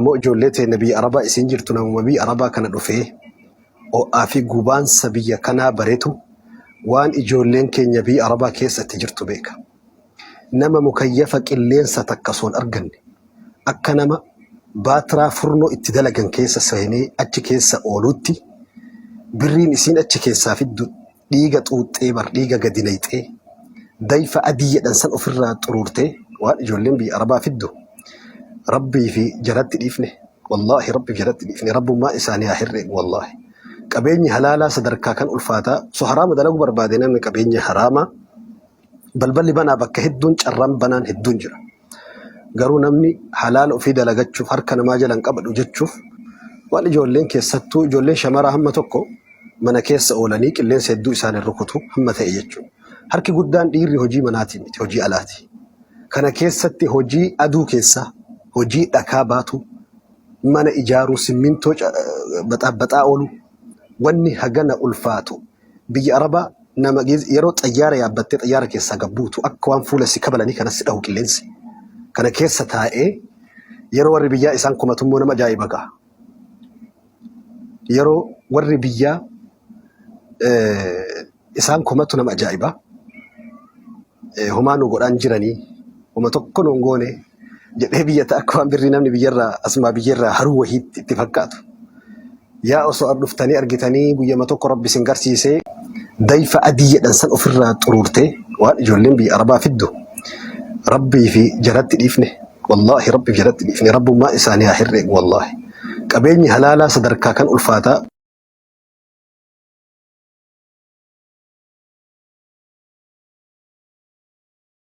Ammoo ijoollee teenya biyya Arabaa isiin jirtu namuma biyya Arabaa kana dhufee ho'aa fi gubaansa biyya kanaa baretu waan ijoolleen keenya biyya Arabaa keessa itti jirtu beeka. Nama mukayyafa qilleensa takka osoo hin arganne akka nama baatiraa furnoo itti dalagan keessa seenee achi keessa ooluutti birriin isiin achi keessaa fiddu dhiiga xuuxxee bar dhiiga gadi nayxee dayfa adii jedhan san ofirraa xuruurtee waan ijoolleen biyya Arabaa fiddu Rabbii fi jaratti dhiifne. Wallaahi Rabbiif jalatti dhiifne. Rabbummaa isaanii haa herreegu wallaahi. Qabeenyi halaalaa sadarkaa kan ulfaataa so haraama dalaguu barbaade namni qabeenya haraamaa balballi banaa bakka hedduun carraan banaan hedduun jira. Garuu namni halaala ofii dalagachuuf harka namaa jala hin qabadhu jechuuf waan ijoolleen keessattuu ijoolleen shamaraa hamma tokko mana keessa oolanii qilleensa hedduu isaan hin rukutu hamma ta'e jechuudha. Harki guddaan dhiirri hojii manaatii miti hojii alaati. Kana keessatti hojii aduu keessaa, hojii dhakaa baatuu, mana ijaaruu, simmintoo baxaabbaxaa ooluu wanni hagana ulfaatu biyya Arabaa nama yeroo xayyaara yaabbattee xayyaara keessaa gad buutu akka waan fuula si kabalanii kanas si dhahu qilleensi. Kana keessa taa'ee yeroo warri biyyaa isaan komatummoo nama ajaa'iba ga'a. Yeroo warri biyyaa isaan komatu nama ajaa'iba. Homaa nu godhaan jiranii homa tokko nu hin goone jedhee biyya ta'a akka waan birrii namni biyyarraa asumaa biyyarraa haruu wahiitti itti fakkaatu. Yaa osoo dhuftanii argitanii guyyama tokko rabbi isin garsiisee dayfa adii jedhan san ofirraa xuruurtee waan ijoolleen biyya Arabaa fiddu Rabbii fi jaratti dhiifne. Wallaahi Rabbiif jalatti dhiifne. Rabbummaa isaanii haa herreegu wallaahi. Qabeenyi halaalaa sadarkaa kan ulfaataa.